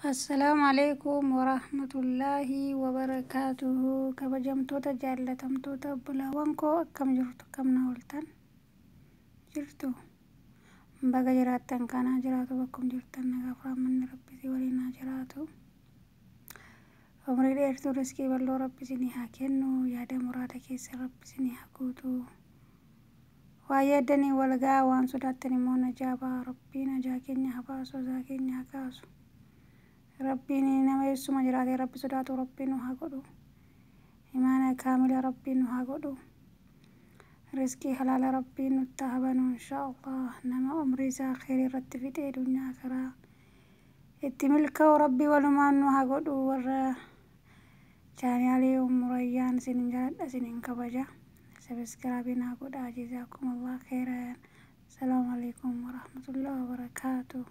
Assalaamu alaikum warahmatullaahi wabarakaatuhu. Kabajamtoota jaallatamtoota obbolaawwan koo, akkam jirtu? Akkam na ooltan? Jirtu? Baga jiraattan. Kanaa jiraatu bakkum jirtan nagaa firaammanni Rabbi waliin haa jiraatu. Umrii dheertuu, riskii bal'oo Rabbi isinii haa kennu. Yaada muraada keessa Rabbi isinii haa guutu. Waa yaaddanii wal ga'a, waan sodaattan immoo najaa ba'a. Rabbii najaa keenya haa baasu, azaa keenya haa kaasu. Rabbiin nama eessuma jiraatee Rabbi sodaatu Rabbiin nu haa godhu. Imaana kaamila Rabbiin nu haa godhu. Riskii halaala Rabbiin nutti haa banu, insha Allah. Nama umrii isaa kheyrii irratti fixee duniyaa karaa itti milkaa'u Rabbii walumaan nu haa godhu. Warra chaanaalii Umurayyaan, isinin jaaladha, isinin kabaja. Subscribe naa godhaa. Jazaakum Allah khairan. Salaamu alaikum warahmatullahi wabarakaatuh.